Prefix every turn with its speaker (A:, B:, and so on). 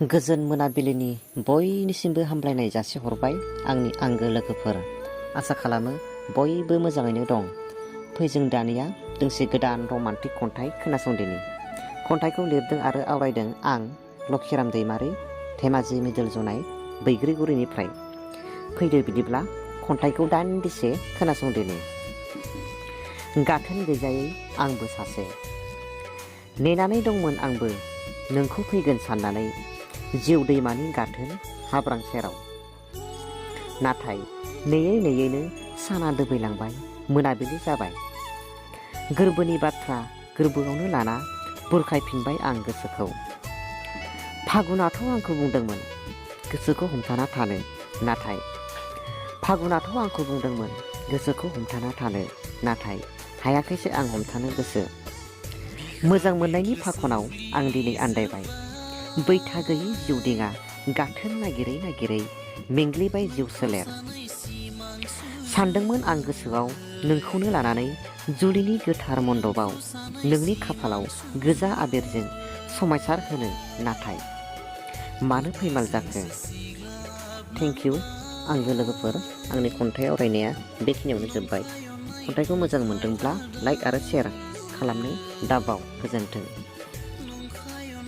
A: गोजोन मोनाबिलिनि बयनिसिमबो हामलायनाय जासिहरबाय आंनि आंगो लोगोफोर। आसा खालामो बयबो मोजाङैनो दं। फै जों दानिया दोंसे गोदान रमान्टिक खन्थाइ खोनासंदिनि। खन्थाइखौ लिरदों आरो आवरायदों आं लखिराम दैमारि, धेमाजि मिदोल जनाय बैग्रिगुरिनिफ्राय। फैदो बिदिब्ला खन्थाइखौ दान्दिसे खोनासंदिनि। गाथोन गैजायै आंबो सासे, नेनानै दंमोन आंबो नोंखौ फैगोन साननानै, जिउ दैमानि गाथोन हाब्रां सेराव। नाथाय नेयै नेयैनो साना दोबैलांबाय, मोनाबिलि जाबाय। गोरबोनि बाथ्रा गोरबोआवनो लाना बुरखायफिनबाय आं गोसोखौ। फागुनाथ' आंखौ बुंदोंमोन गोसोखौ हमथाना थानो, नाथाय फागुनाथ' आंखौ बुंदोंमोन गोसोखौ हमथाना थानो, नाथाय हायाखैसो आं हमथानो गोसो। मोजां मोननायनि फाखनाव आं दिनै आन्दायबाय, बैथा गैयै जिउ दिङा गाथोन नागिरै नागिरै मेंग्लिबाय जिउ सोलेर। सानदोंमोन आं गोसोआव नोंखौनो लानानै जुलिनि गोथार मन्दबाव, नोंनि खाफालाव गोजा आबिरजों समायसार होनो, नाथाय मानो फैमाल जाखो। थेंक इउ आंगो लोगोफोर, आंनि खन्थाइ आवरायनाया बेखिनियावनो जोब्बाय। खन्थाइखौ मोजां मोनदोंब्ला लाइक आरो शेयार खालामनो दाबाव। गोजोन्थों।